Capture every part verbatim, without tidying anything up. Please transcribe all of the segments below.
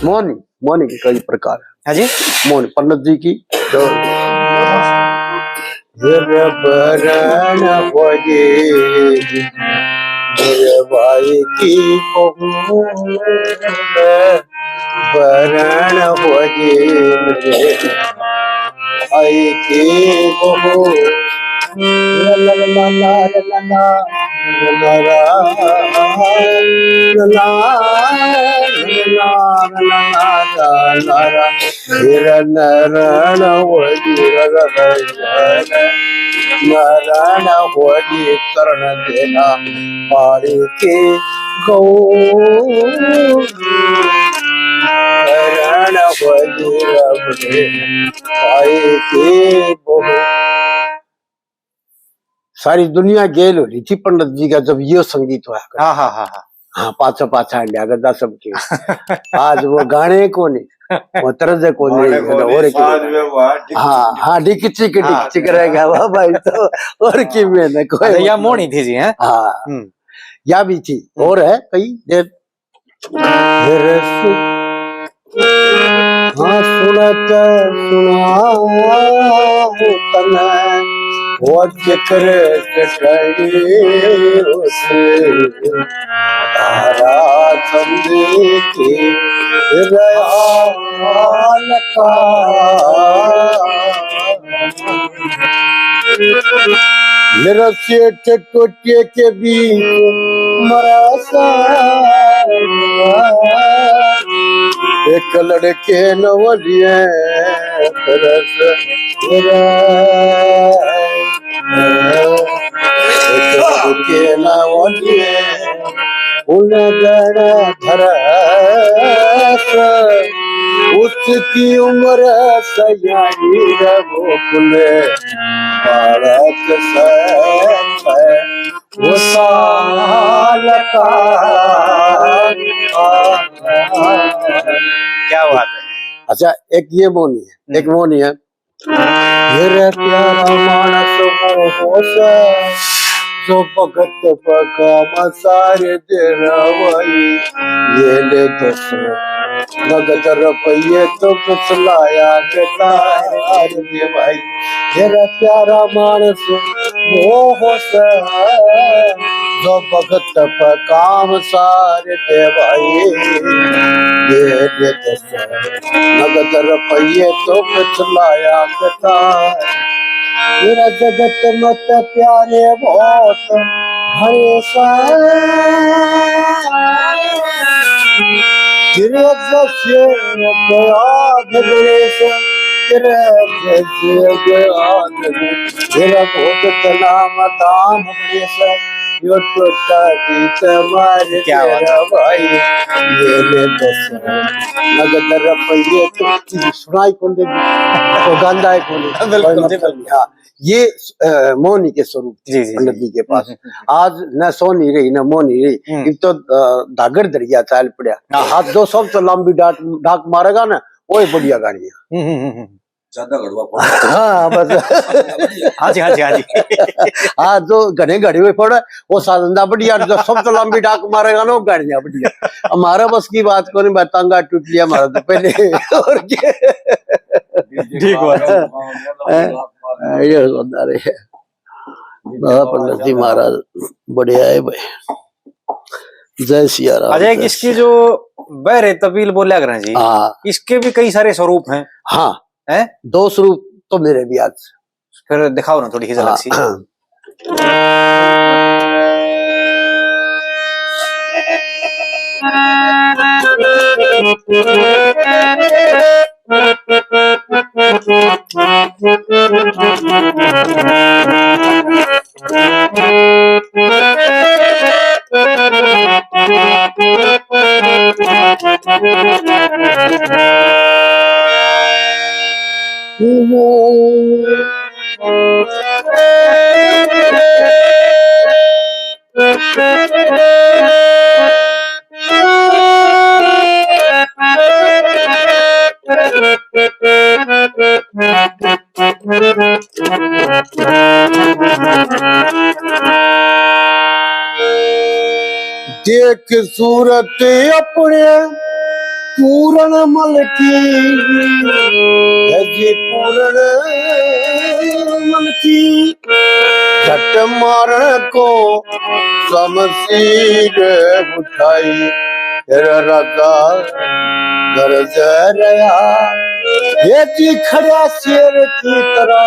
मोहनी, मोहनी के कई प्रकार है। हाँ जी। मोहनी पंडित जी की जो, हे रे बरण होगी, मेरे भाई की बहू, बरण होगी मेरे भाई की बहू। नारायण वजीर नारायण वजीर करण देना पारी की गौ। नारायण वजीर अपने भाई की बहू। सारी दुनिया गेल हो रही थी पंडित जी का, जब यो संगीत हुआ करता। हाँ, हाँ, हाँ, हाँ। हाँ, पाछा, पाछा लिया करता सबके। आज वो गाने को नहीं, वो तर्ज को नहीं, गाने को नहीं, और की साज में वाह, डिक हाँ, चिक, हाँ, डिक चिक, डिक हाँ, चिक रह गया, वाह भाई, तो और की में ना कोई अच्छा, या मतलब। मोहनी थी जी, हैं? हाँ। हम्म। या भी थी, हम्म। और है कई, ये मेरे सु-, हाँ, सुनत सुनाऊं तने वो जिक्र कटड़ी उस तारा चंदी की रयान का। मेरा सेठ टोटे के बीच मरा सा, एक लड़के नवलिए तरस मेरा, एक लड़के नवलिए उन गण धरस, उसकी उम्र सयानी रघुकुल बालक सत। वो साल का। क्या बात है। अच्छा, एक ये मोहनी है, एक मोहनी है। मेरे प्यारा मानस वो होश, जो भगत भगत सारे तेरा भाई, ये ले दस नगद रुपये तो कुछ लाया के तार दे भाई। मेरा प्यारा मानस वो होश, जो भगत पे काम सार दे भाई, ये ले दस नगद रुपये तो कुछ लाया के तार। मेरा जगत मत प्यारे बहुत घरे सा, तेरे जैसे गया गणेश, तेरे जैसे गया गणेश, तेरा बहुत नाम दाम गणेश, यो टोटा गीत मारे क्या बात है। तेरा भाई, ये ले दस नगद रुपये तो सुनाई कौन दे, तो गांदा है कौन? बिल्कुल, कोई जी, मतलब बिल्कुल। नहीं। हाँ, ये, अ, मोहनी के स्वरूप थे जी, जी, पंडित जी। जी के पास। हम्म, हम्म, हम्म। आज न सोहनी रही, न मोहनी रही, हम्म। इब तो, अ, धागर दरिया चाल पड़ा। हाँ। आज जो सबसे लंबी डाक, डाक मारेगा ना, वो ही बढ़िया गानी है। हम्म, हम्म, हम्म, हम्म। ज्यादा घड़वा पड़ा। हाँ, बस। हाँ जी, हाँ जी, हाँ जी। हाँ, जो घने घड़े हुए पड़े, वो सालंदा बढ़िया, जो सबसे लंबी डाक मारेगा ना, वो गानिया बढ़िया। हमारा बस की बात को नहीं, मैं टांगा टूट लिया हमारा तो पहले। और क्या? ठीक बात है। हैं? ये सुंदर है। बाबा पंडित जी महाराज बढ़िया है भाई। जय सिया राम, अच्छा, एक जय इसकी सिया। जो बहरे तबील बोला करें जी, हाँ। इसके भी कई सारे स्वरूप हैं। हाँ। हैं? दो स्वरूप तो मेरे भी आज। फिर दिखाओ ना थोड़ी सी झलक हाँ। सी। देख सूरत अपने पूरण मल की, है जी पूरण मल की, झट मारण को समसीर उठाई। तेरा राजा गरज रहा, ये जी खड़ा शेर की तरह।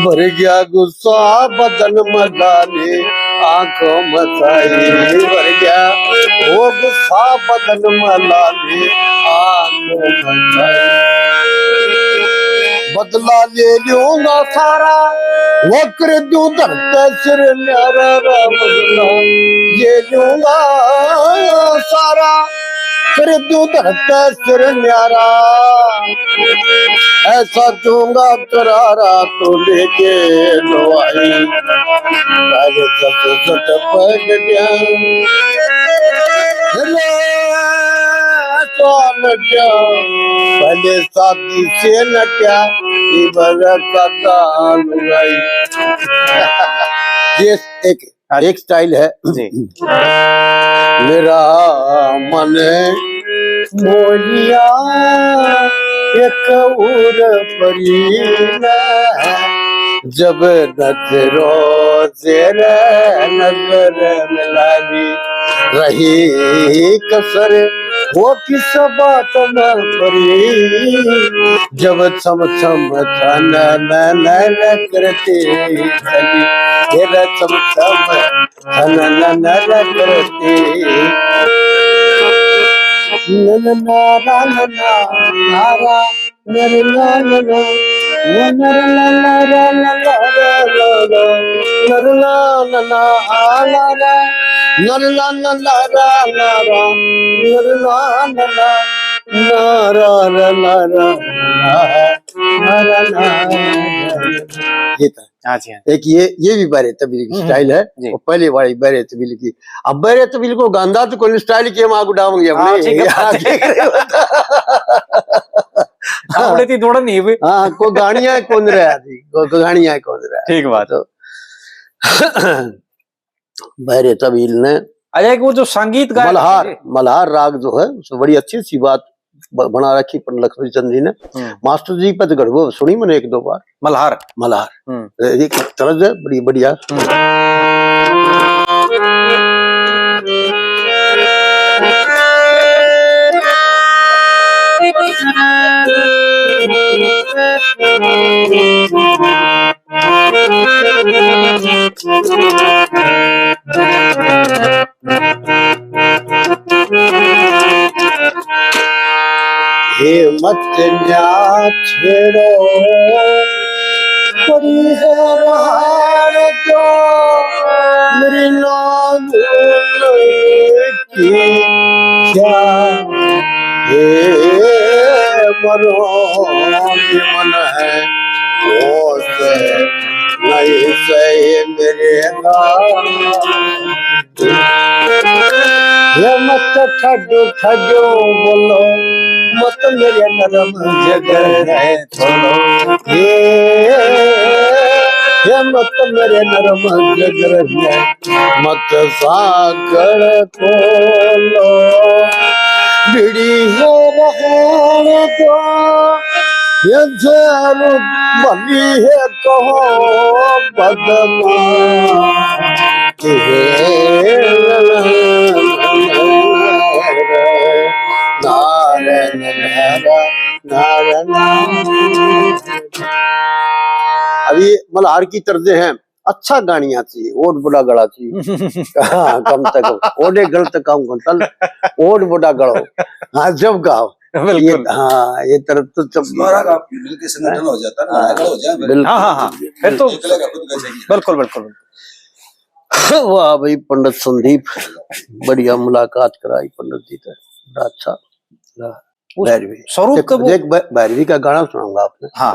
भर गया गुस्सा बदन में डाली, आंखों में छाई। भर गया वो गुस्सा बदन में डाली, आंखों में छाई। बदला ले लूंगा सारा, वो कर दूं धरते सिर न्यारा रा। बदला ले लूंगा सारा, कर दूं धरते सिर न्यारा। ऐसा दूंगा करारा तू लेके दवाई। अरे सत सत पग गया। रे चल गया। पहले शादी से न क्या, इबर सदा लुगाई। ये एक, हाँ। एक स्टाइल है। जी। मेरा मन मोहिया एक और परी ना, जब नजरों से रे नजर मिला दी, रही कसर वो किस बात में परी, जब छम छम छन न न न करती चली, तेरा छम छम छन न न न करती। न न न न न न न। नर ला ला ला, नर ला ला ला ला, नर ला ला ला ला, नर ला ला ला ला, नर ला ला ला ला ला, नर ला ला ला, नर ला ला ला ला, नर ला ला ला। ये था। हाँ जी, हाँ। एक ये, ये भी बारे तबीर की हम्म, स्टाइल है, जी। और पहले वाली बारे तबीर की। अब बारे तबीर को गांधा तो कोई स्टाइल के हम आगू डावेंगे हम हाँ, नहीं। ठीक है, हाँ, ठीक है। ठीक है। गावड़े ती दौड़ नहीं हुई। हाँ, कोई गानिया कौन रहा जी, कोई, कोई गानिया कौन रहा। ठीक बात। तो बारे तबीर ने अच्छा, एक वो जो संगीत गायक मल्हार, थे। मल्हार राग जो है, उसमें बड़ी अच्छी सी बात ब-, बना रखी पंडित लक्ष्मी चंद जी ने। हम्म। मास्टर जी पे तो गढ़बो सुनी मैंने एक दो बार। मल्हार। मल्हार। हम्म। एक तरज है, बड़ी बढ़िया। हम्म। हे मत न्या छेड़ो, परी है रहाड़ जो मेरी नाम की क्या। हे मरो मन है होश नहीं सही मेरे नाम। ये मत ठगो ठगो बोलो, मत मेरे नरम जगर है छोड़ो। ये, ये मत मेरे नरम जगर है, मत सागर खोलो। बीड़ी है रहन दो, ये जहर भली है कहो बदमाश। अभी मल्हार की तर्ज है, अच्छा गानिया चाहिए, ओड बड़ा गला चाहिए। हाँ, कम से कम ओडे गल तक काम कम चल, ओड बड़ा गलो। हाँ, जब गाओ। बिल्कुल। ये, हाँ, ये तरफ तो सब दोबारा का मिलके संगठन हो जाता है, हाँ, हो जाए। बिल्कुल। हाँ, हाँ, हाँ। फिर तो बिल्कुल, बिल्कुल, बिल्कुल। वाह भाई पंडित संदीप, बढ़िया मुलाकात कराई पंडित जी से, बड़ा अच्छा। भैरवी। स्वरूप देख, का वो देख, भैरवी का गाना सुनाऊंगा आपने। हाँ।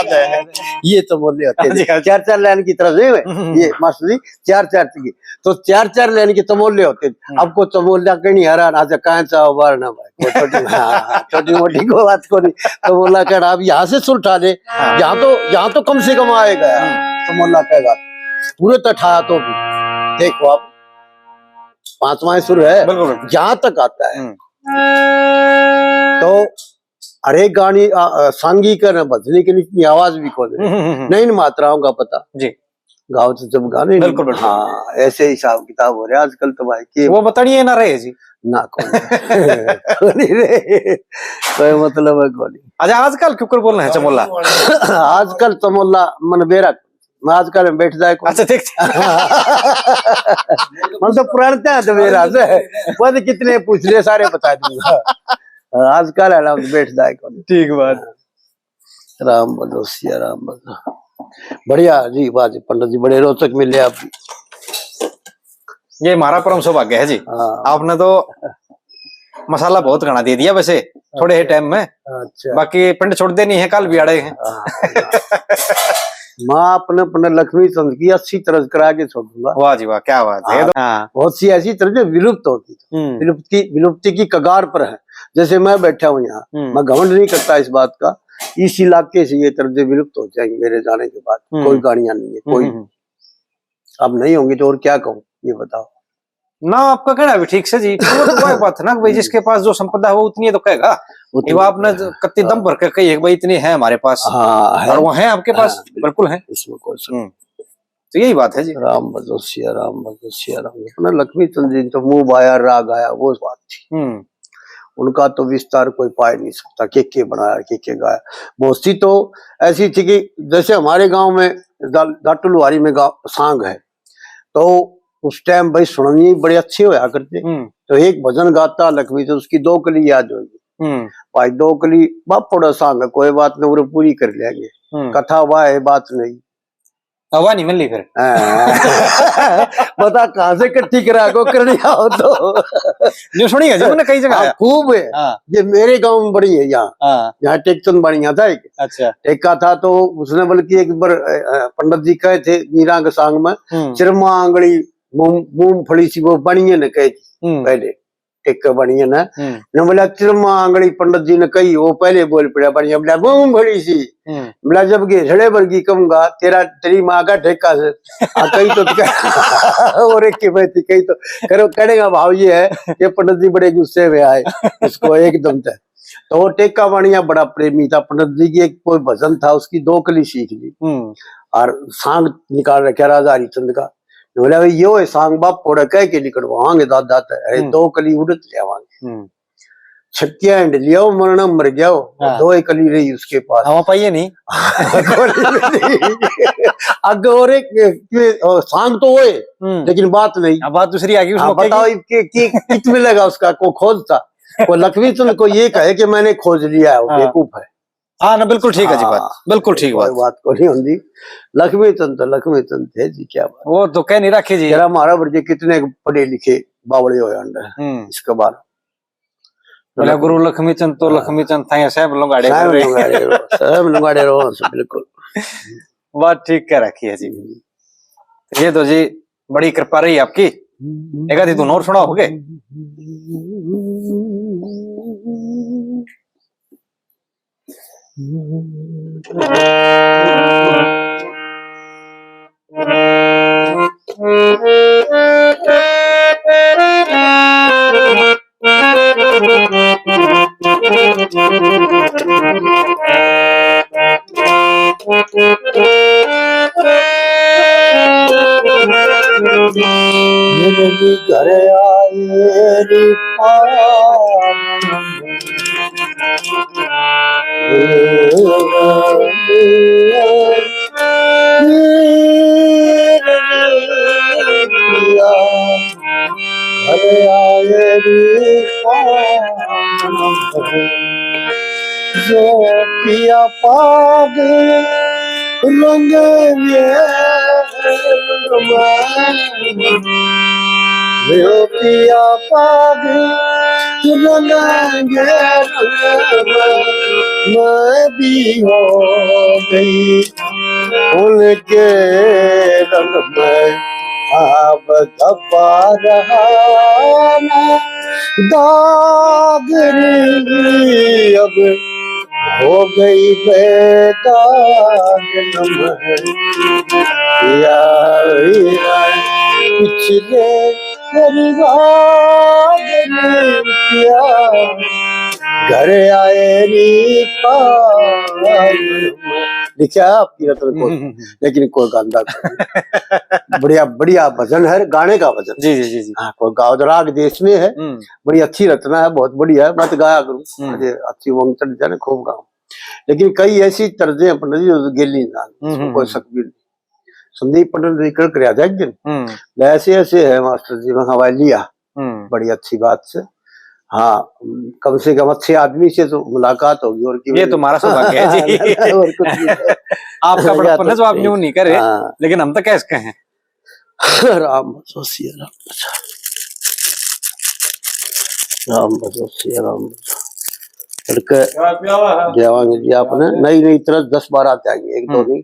बात है। ये चमोले होते थे। चार चार लाइन की तरफ से, ये मास्टर जी, चार चार की, तो चार चार लाइन के चमोले होते थे। अब को चमोला कहीं नहीं हरा ना, कहाँ चाहो बार ना भाई, छोटी मोटी को बात को नहीं। चमोला कहना, अब यहाँ से सुलटा दे, यहाँ तो, यहाँ तो कम से कम आएगा। चमोला कहेगा, पूरे तो ठा तो भी। देखो, आप पांचवा सुर है, जहां तक आता है। तो अरे गानी सांगी कर भजनी के लिए इतनी आवाज भी कौन है। नहीं, इन मात्राओं का पता जी। गाओ तो जब गाने, बिल्कुल, बिल्कुल। हाँ, ऐसे हिसाब किताब हो रहे आजकल तो भाई। के वो बतानी है ना रहे जी। ना कौन नहीं रहे, कोई मतलब है कौन। अच्छा, आजकल क्यों कर बोलना है चमोला? आजकल चमोला मन बेरा, मैं आजकल में बैठ जाए कौन। अच्छा, ठीक। मन तो पुरानता है तो मेरा से, वो तो कितने पूछ ले, सारे बता दूंगा। आजकल है ना, बैठ जाए कौन। ठीक बात। राम भजो सिया राम भजो। बढ़िया जी, वाह जी, पंडित जी बड़े रोचक मिले आप। ये हमारा परम सौभाग्य है जी। हाँ। आपने तो मसाला बहुत घना दे दिया वैसे, थोड़े ही टाइम में। अच्छा। बाकी पिंड छोड़ते नहीं है, कल भी आड़े हैं। हाँ। माँ अपने, अपने लक्ष्मी चंद की अस्सी तरह करा के छोड़ूंगा। वाह जी वाह, क्या बात है। हाँ। बहुत सी ऐसी तरह विलुप्त होती, विलुप्ति, विलुप्ति की कगार पर है। जैसे मैं बैठा हूँ यहाँ, मैं घमंड नहीं करता इस बात का, इस इलाके से ये तरह विलुप्त हो जाएंगे मेरे जाने के बाद। कोई गाड़ियां नहीं है, कोई। अब नहीं होंगी तो और क्या कहूँ, ये बताओ। ना, आपका कहना भी ठीक से जी, वो तो वही बात है ना कि भाई, जिसके पास जो संपदा है वो उतनी है तो कहेगा। ये वो आपने कत्ती दम भर के कही है कि भाई, इतनी है हमारे पास। हाँ, है। और वो है आपके पास, हाँ, बिल्कुल है। इसमें कोई शक नहीं। तो यही बात है जी। राम भजो सिया राम, भजो सिया राम। अपना लक्ष्मी चंद जी तो मुंह बाया राग आया, वो बात थी। उनका तो विस्तार कोई पाए नहीं सकता, के के बनाया, के के गाया। बहुत सी तो ऐसी थी कि जैसे हमारे गांव में दा-, दाटू लुहारी में गाँव सांग है, तो उस टाइम भाई सुननी बड़े अच्छे होया करते। तो एक भजन गाता लक्ष्मी, तो उसकी दो कली याद होगी। भाई, दो कली बापड़ा सांग, कोई बात नहीं, वो पूरी कर लेंगे। कथा वाह है, बात नहीं। हवा नहीं मिली फिर। हाँ। बता कहाँ से इकट्ठी करा को करनी आओ तो। जो सुनी है जी, मैंने कई जगह हाँ, आया। खूब है। हाँ। ये मेरे गांव में बड़ी है यहाँ। हाँ। यहाँ टेकचंद बनिया था एक। अच्छा। टेका था तो उसने बल्कि एक बार, अ, अ, पंडित जी कहे थे नीरा के सांग में, हम्म। चिरमा आंगली मूंग-, मूंगफली सी वो बनिए ने कहे थी हम्म। पहले। टेके बनिए ना। हम्म। न बोला, "तेरी माँ आंगली पंडित जी ने कही, वो पहले बोल पड़ा, बनिए।" बोला, "मूंगफली सी।" हम्म। बोला, "जब घेसड़े वर्गी कहूंगा, तेरा, तेरी माँ का ठेका से।" आ, कही तो और एक की बात थी, कही तो करो, कहने का भाव ये है कि पंडित जी बड़े गुस्से में आए उसको एकदम से। तो वो टेका बनिया बड़ा प्रेमी था, पंडित जी की एक कोई भजन था, उसकी दो कली सीख ली। हम्म। और सांग निकाल रखा राजा हरिचंद का। बोला, "भाई, यो है सांग बाप, पोड़ा कह के निकलवाएंगे दादा ते।" अरे, हम्म। दो कली उड़त ले आवांगे। हम्म। छक्किया एंड लिया हो, मरना मर गया हो, हाँ। दो ही कली रही उसके पास। हाँ, वो पाइए नहीं। गोली में नहीं। अग और एक, ये, ओ, सांग तो वो है, हम्म। लेकिन बात नहीं। अब बात दूसरी आ गई, उसमें हाँ, क्या बताओ, की? कि, कि, कित मिलेगा उसका, को खोजता, को लक्ष्मी चंद को ये कहे कि मैंने खोज लिया है, वो हाँ। बेवकूफ है। हाँ ना, बिल्कुल ठीक है जी बात, हाँ, बिल्कुल ठीक कोई बात। बात को नहीं होती। लक्ष्मी चंद तो लक्ष्मी चंद थे जी, क्या बात। वो तो कह नहीं रखे जी। तेरा मारा वर्गे कितने पढ़े लिखे बावले हो अंडे हम्म। इसके बाद। बोला, "गुरु लक्ष्मी चंद तो हाँ। लक्ष्मी चंद था, सब लुगाड़े सब रहे।" लुगाड़े रहो, सब लुगाड़े रहो, सब बिल्कुल। बात ठीक कह रखी है जी। हम्म। ये तो जी बड़ी कृपा रही आपकी। एक आधी धुन और सुनाओगे? मेरे भी घर आए रे पावन। घर आए रे पावन। जो पिया पाग रंग में जो पिया पाग रंग में मैं भी हो गई उनके रंग में। अब धब्बा रहा ना दाग रे, अब हो गई बेदाग नमन। यार, यार, पिछले परिवार ने क्या घर आए रे पार। लिखा है आपकी रत्न को, हम्म, हम्म, हम्म। लेकिन कोई गांदा कोई। बढ़िया, बढ़िया भजन है, गाने का भजन। जी, जी, जी, जी। हाँ, कोई गाओ तो राग देश में है, हम्म। बड़ी अच्छी रचना है, बहुत बढ़िया है, मैं तो गाया करूँ। हम्म। मुझे अच्छी उमंग चढ़ जाए ना, खूब गाऊँ। लेकिन कई ऐसी तर्जें हैं पंडित जी, जो गेली ना, हम्म, इसमें हम्म, कोई हम्म। शक भी नहीं। संदीप पंडित जी कल कर आया था एक दिन, हम्म। ऐसे ऐसे है मास्टर जी, मैं कहा, "भाई लिया।" हम्म। बड़ी अच्छी बात से। हाँ, कम से कम अच्छे आदमी से तो मुलाकात होगी, और की ये तो हमारा सौभाग्य है जी। और कुछ नहीं है। आपका बड़प्पन है जो आप न्यू नहीं करे, हाँ। लेकिन हम तो कह सके हैं। राम भजो सिया राम भजो। राम भजो सिया राम भजो। लड़के क्या, क्या हुआ है? जावांगे जी आपने। नहीं, नहीं, इतना दस बारह आ जाएंगे, एक दो हम्म। नहीं।